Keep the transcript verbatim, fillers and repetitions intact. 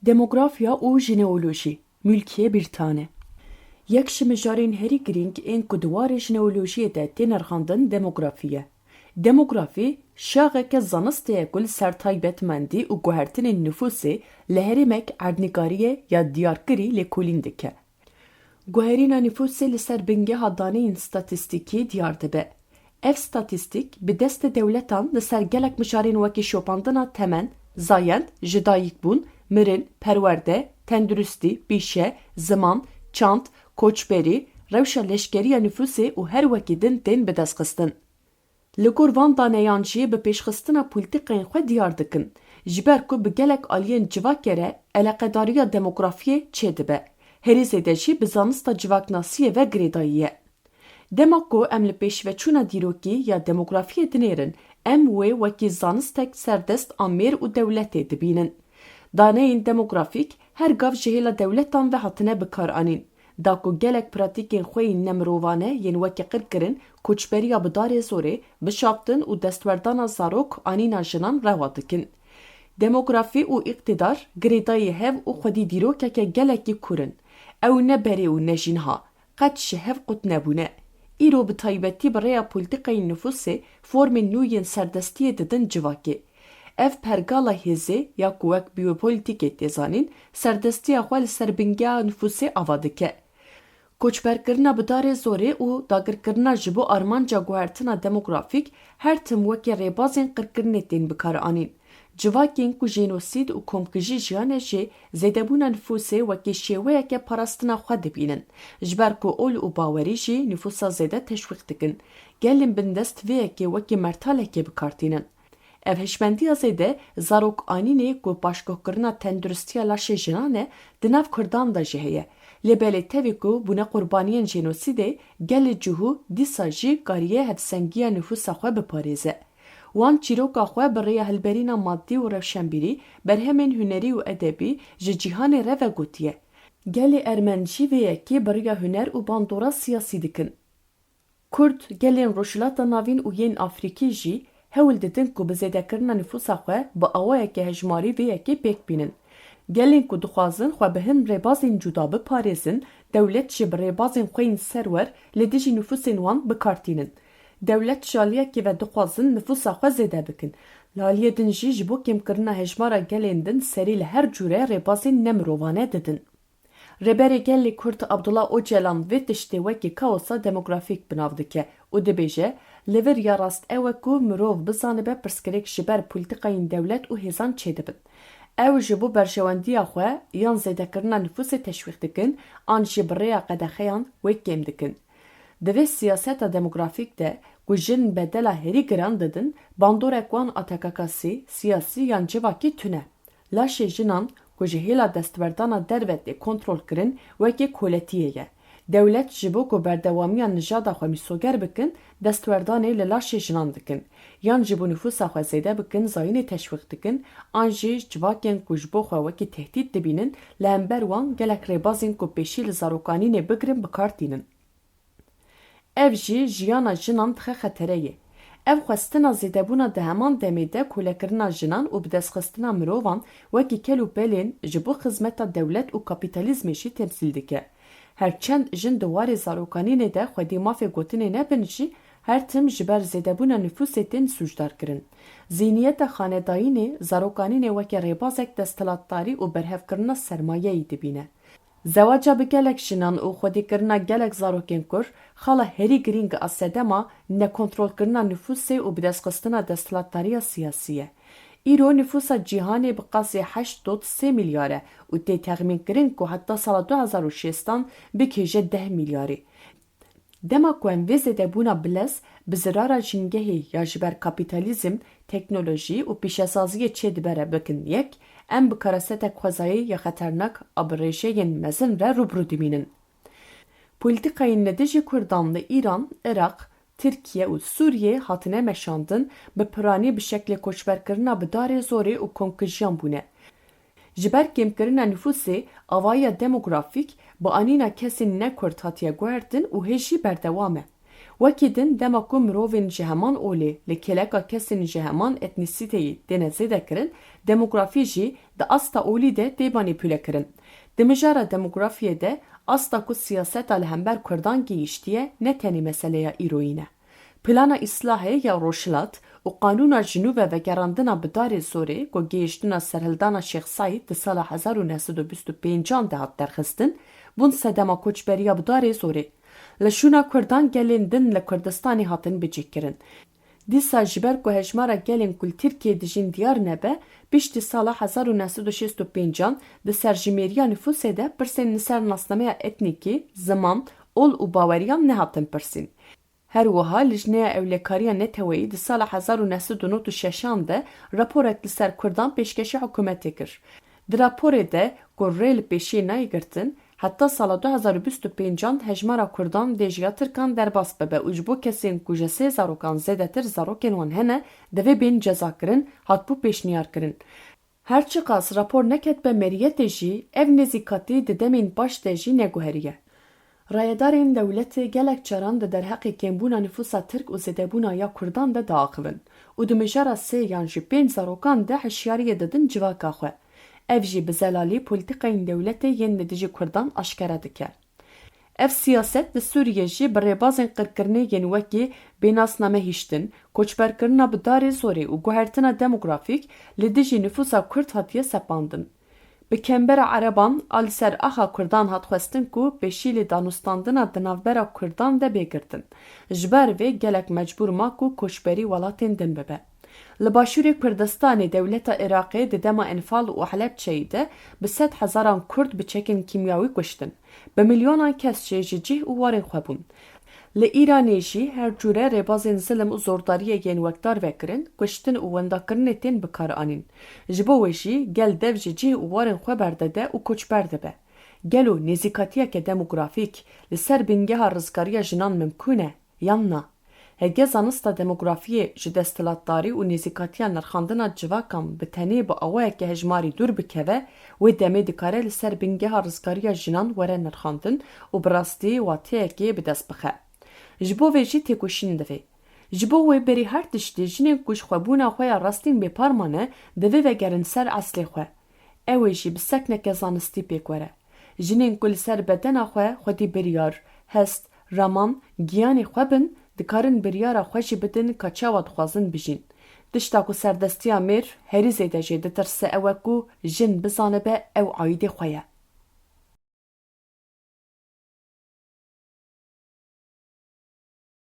Demografya û jineolojî, Mülkiye Birtane. Yek ji mijarên herî girîng ên ku di warê jineolojiyê de tê nirxandin demografî ye. Demografî, şaxeke zanistê ye ku li ser taybetmendî û guhertinên nifûsê li herêmek erdnîgariyê ya diyarkirî lêkolîn dike. Guherîna nifûsê li ser bingeha daneyên statîstîkî diyar dibe. Ev statîstîk bi destê dewletan li ser gelek mijarên wekî şopandina temen, zayend, jidayîkbûn, mirin, perwerde, tenduristî, pîşe, ziman, çand, koçberî, rewşa leşkeriya nifûsê û her wekî din tên bidestxistin. Li gor van daneyan jî bi pêşxistina polîtîkayên xwe diyar dikin, ji ber ku bi gelek aliyên civakê re eleqedariya demografiyê çêdibe, herî zêde jî bi zanista civaknasiyê ve girêdayî ye. Dema ku em li pêşveçûna dîrokî ya demografiyê dinêrin, em wê wekî zanistek serdest a mêr û dewletê dibînin. Daneyên demografîk her gav ji hêla dewletan ve hatine bikaranîn. Da ku gelek pratîkên xwe yên nemirovane yên wekî qirkirin, koçberiya bi darê zorê, bişaftin û destwerdana zarok anîna jinan rewa dikin. Demografî û îqtîdar girêdayî hev û xwedî dîrokeke gelekî kûr in. Ew ne berê û ne jî niha, qet ji hev qut nebûne. Îro bi taybetî bi rêya polîtîkayên nifûsê formên nû yên serdestiyê didin civakê. Ev pergala hêzê ya ku wek biyopolîtîkê tê zanîn, serdestiya xwe li ser bingeha nifûsê ava dike. Koçberkirina bi darê zorê û dagirkirina ji bo armanca guhertina demografîk her tim wekî rêbazên qirkirinê tên bikaranîn. Civakên ku jenosîd û komkujî jiyane jî zêdebûna nifûsê wekî şêweyeke parastina xwe dibînin, ji ber ku ol û bawerî jî nifûsa zêde teşwîq dikin. Gelên bindest vê yekê wekî mertalekê bi kar tînin. Ev hişmendiya zêde zarokanînê ku paşguhkirina tenduristiya laşê jinan e, di nav Kurdan de jî heye. Lê belê tevî ku bûne qurbaniyên jenosîdê, gelê cihû dîsa jî kariye hevsengiya nifûsa xwe biparêze. Wan çîroka xwe bi rêya hilberîna madî û rewşenbîrî, berhemên hunerî û edebî ji cîhanê re vegotiye. Gelê ermen jî vê yekê bi rêya huner û bandora siyasî dikin. Kurd, gelên Rojhilata Navîn û yên Afrîkî jî hewl didin ku bi zêdekirina nifûsa xwe bi awayeke hejmarî vê yekê pêk bînin. Gelên ku dixwazin xwe bi hin rêbazên cuda biparêzin, dewlet jî bi rêbazên xwe yên serwer li dijî nifûsên wan bi kar tînin. Dewlet ji aliyekê ve dixwazin nifûsa xwe zêde bikin. Li aliyê din jî ji bo kêmkirina hejmara gelên din serî li her cûre rêbazên nemirovane didin. Rêberê Gelê Kurd Abdullah Ocalan vê tiştê wekî kaosa demografîk bi nav dike û dibêje, li vir ya rast ew e ku mirov bizanibe pirsgirêk ji ber polîtîkayên dewlet û hêzan çêdibin. Ew ji bo berjewendiya xwe yan zêdekirina nifûsê teşwîq dikin, an jî bi rêya qedexeyan wê kêm dikin. Di vê siyaseta demografîk de ku jin bedela herî giran didin, bandorek wan a tekakasî, siyasî yan civakî tune. Laşê jinan ku ji hêla destwerdana derve tê kontrolkirin wekî koletiyê ye. Dewlet ji bo ku berdewamiya nijada xwe mîsoger bikin, destwerdanê li laşê jinan dikin. Yan ji bo nifûsa xwe zêde bikin, zayînê teşwîq dikin, an jî civakên ku ji bo xwe wekî tehdît dibînin, li hember wan gelek rêbazên ku pêşî li zarokanînê bigirin bi kar tînin. Ev jî jiyana jinan dixe xetereyê. Ev xwestina zêdebûna di heman demê de kolekirina jinan û bidestxistina mirovan wekî kel û pelên ji bo xizmeta dewlet û kapîtalîzmê jî temsîl dike. Her çend jin di warê zarokanînê de xwedî mafê gotinê nebin jî, her tim ji ber zêdebûna nifûsê tên sûcdarkirin. Zîhniyeta xanedayînê zarokanînê weke rêbazek desthilatdarî û berhevkirina sermayeyê dibîne. Zewaca bi gelek jinan û xwedîkirina gelek zarokên kur, xala herî girîng a sedema nekontrolkirina nifûsê û bidestxistina desthilatdariya siyasî ye. Îro nifûsa cîhanê bi qasî heşt dot sê milyar e û tê texmînkirin ku heta sala du hezar û şêstan bigihîje deh milyarî. Dema ku em vê zêdebûna bilez bi zirara jîngehê ya ji ber kapîtalîzm, teknolojî û pîşesaziyê çêdibe re bikin yek, em bi karasetek xwezayî ya xeternak a bi rêjeyên mezin re rû bi rû dimînin. Polîtîkayên li dijî Kurdan li Îran, Iraq, Tirkiye û Sûriyê hatine meşandin, bi piranî bi şeklê koçberkirina bi darê zorê û komkujiyan bûne. Ji ber kêmkirina nifûsê, avahiya demografîk bi anîna kesên ne Kurd hatiye guhertin û hê jî berdewam e. Wekî din, dema ku mirovên ji heman olê li kêleka kesên ji heman etnîsîteyî têne zêdekirin, demografî jî di asta olî de tê manîpule kirin. Di mijara demografiyê de asta ku siyaseta li hember kurdan gihîştiye ne tenê meseleya îroyî ne. Plana Îslahê ya Rojhilat û Qanûna Jinûve Vegerandina bi Darê Zorê ku gihîştina serhildana Şêx Seîd di sala hezar û neh sed û bîst û pêncan de hat derxistin, bûn sedema koçberiya bi darê zorê. Li şûna kurdan gelên din li Kurdistanê hatin bicihkirin. Dîsa ji ber ku hejmara gelên ku li Tirkiyeyê dijîn diyar nebe, piştî sala hezar û neh sed û şêst û pêncan di serjimêriya nifûsê de pirsên li ser nasnameya etnîkî, ziman, ol û baweriyan nehatin pirsîn. Her wiha Lijneya Ewlekariya Neteweyî di sala hezar û neh sed û nod û şeşan de raporek li ser kurdan pêşkêşî hikûmetê kir. Di raporê de ku rê li pêşiyê nayê girtin, heta sala du hezar û bîst û pêncan hejmara kurdan dê ji ya tirkan derbas bibe û ji bo kesên ku ji sê zarokan zêdetir zarokên wan hene, divê bên cezakirin, hatbû pêşniyarkirin. Her çiqas rapor neketbe meriyetê jî, ev nêzîkatî di demên paş de jî neguheriye. Rayedarên dewletê gelek caran di derheqê kêmbûna nifûsa tirk û zêdebûna ya kurdan de diaxivin û di mijara sê yan jî pênc zarokan de hişyariyê didin civaka xwe. Ev jî bi zelalî polîtîkayên dewletê yên li dijî kurdan aşkere dike. Ev siyaset li Sûriyê jî bi rêbazên qirkirinê yên wekî bênasnamehiştin, koçberkirina bi darê zorê û guhertina demografîk li dijî nifûsa kurd hatiye sepandin. Bi kembera ereban a li ser axa kurdan hat xwestin ku pêşî li danûstandina di navbera kurdan de bê girtin. Ji ber vê gelek mecbûr ma ku koçberî welatên din bibe. Li Başûrê Kurdistanê dewleta Iraqê di dema Enfal û Helebçeyê de bi sed hezaran Kurd bi çekên kîmyawî kuştin. Bi milyonan kes jî ji cih û warên xwe bûn. Li Îranê jî her cûre rêbazên zilm û zordariyê yên wekdar vekirin, kuştin û windakirinê tên bikaranîn. Ji bo wê jî gel dev ji cih û warên xwe berdide û koçber dibe. Gelo nêzîkatiyeke demografîk li ser bingeha rizgariya jinan mimkûn e yan na? Heke zanista demografiyê ji desthilatdarî û nêzîkatiya nirxandina civakan bi tenê bi awayeke hejmarî dûr bikeve, wê demê dikare li ser bingeha rizgariya jinan were nirxandin û bi rastî wateyekê bi dest bixe. Ji bo vê jî têkoşîn divê. Ji bo wê berî her tiştî jinên ku ji xwebûna xwe ya rastîn bêpar mane, divê vegerin ser eslê xwe. Ew ê jî bi sekneke zanistî pêk were. Jinên ku li ser bedena xwe xwedî biryar, hest, raman, giyanê xwe bin, dikarin biryara xwe jî bidin ka çawa dixwazin bijîn. Tişta ku serdestiya mêr herî zêde jê ditirse ew e ku jin bizanibe ew aîdê xwe ye.